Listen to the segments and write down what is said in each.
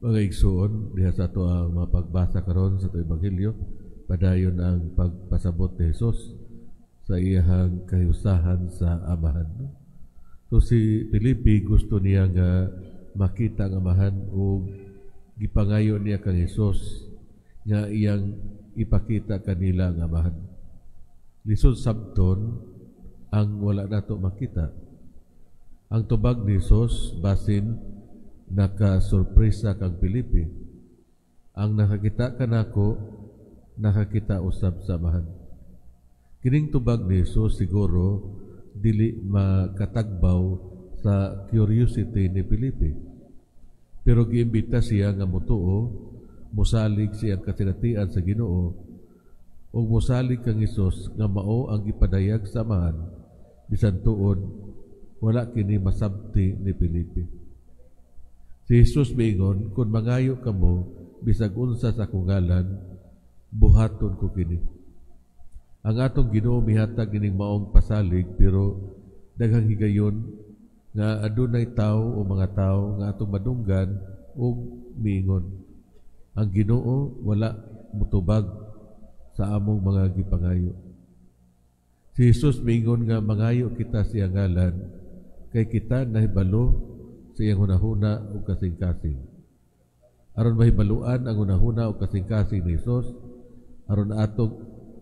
Mga igsuon, diha sa ato ang mga pagbasa karon sa ato ebanghelyo, padayon ang pagpasabot ni Jesus sa iyahang kahiusahan sa Amahan. So si Felipe, gusto niya nga makita ang Amahan o gipangayo niya kang Jesus nga iyang ipakita kanila ang Amahan. Lisod sabton ang wala nato makita. Ang tubag ni Jesus basin nakasurpresa kang Felipe. "Ang nakakita kanako, nakakita usab sa Amahan." Kining tubag ni Jesus siguro dili makatagbaw sa curiosity ni Felipe. Pero giimbita siya nga mutuo, musalig siyang kasinatian sa Ginoo, ug musalig kang Hesus nga mao ang gipadayag sa Amahan, bisan tuod wala kini masabti ni Felipe. Si Jesus miingon, "Kung mangayo kamo bisag unsa sa akong ngalan, buhaton ko kini." Ang atong Ginoo mihatag ining maong pasalig, pero daghang higayon nga adunay tawo o mga tawo nga atong madunggan ug miingon, "Ang Ginoo wala mutubag sa among mga gipangayo." Si Jesus miingon nga mangayo kita sa iyang ngalan kay kita nahibalo sa iyang hunahuna ug kasing-kasing. Aron mahibaluan ang hunahuna ug kasing-kasing ni Jesus, aron atong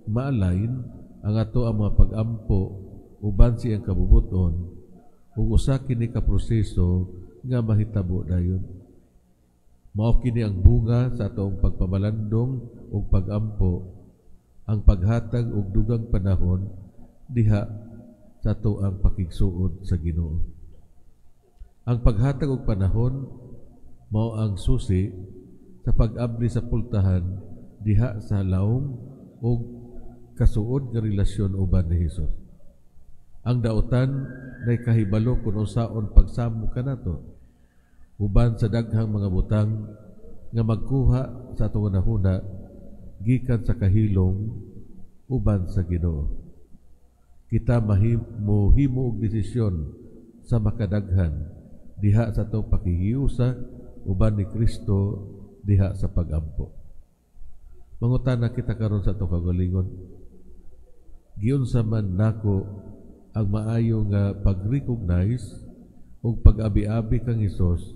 ma-align ang ato ang mga pag-ampo uban sa iyang kabubuton, ug usa kini ka proseso nga mahitabo dayon. Mao kini ang bunga sa atong pagpamalandong ug pag-ampo, ang paghatag og dugang panahon diha sa ato ang pakigsuod sa Ginoo. Ang paghatag og panahon mao ang susi sa pag-abli sa pultahan diha sa lawom ug kasuod nga relasyon uban ni Hesus. Ang dautan nay kahibalo kung unsaon pagsamo kanato uban sa daghang mga butang nga magkuha sa atong hunahuna gikan sa kahilom uban sa Ginoo. Kita mahimo og desisyon sa makadaghan diha sa atong pakihiusa uban ni Kristo diha sa pagampo. Mangutana kita karon sa atong kaugalingon. Giunsa man nako ang maayo nga pag-recognize ug pag-abi-abi kang Hesus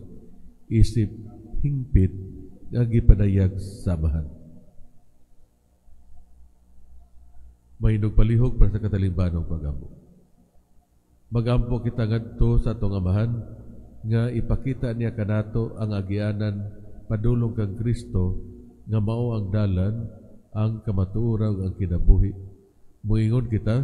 isip hingpit nga gipadayag sa Amahan? Mahinog palihog para sa katalimbanong pag-ampo. Magampo kita ngadto sa atong Amahan nga ipakita niya kanato ang agianan padulong kang Kristo nga mao ang dalan, ang kamatuoran ug ang kinabuhi. Moingon kita,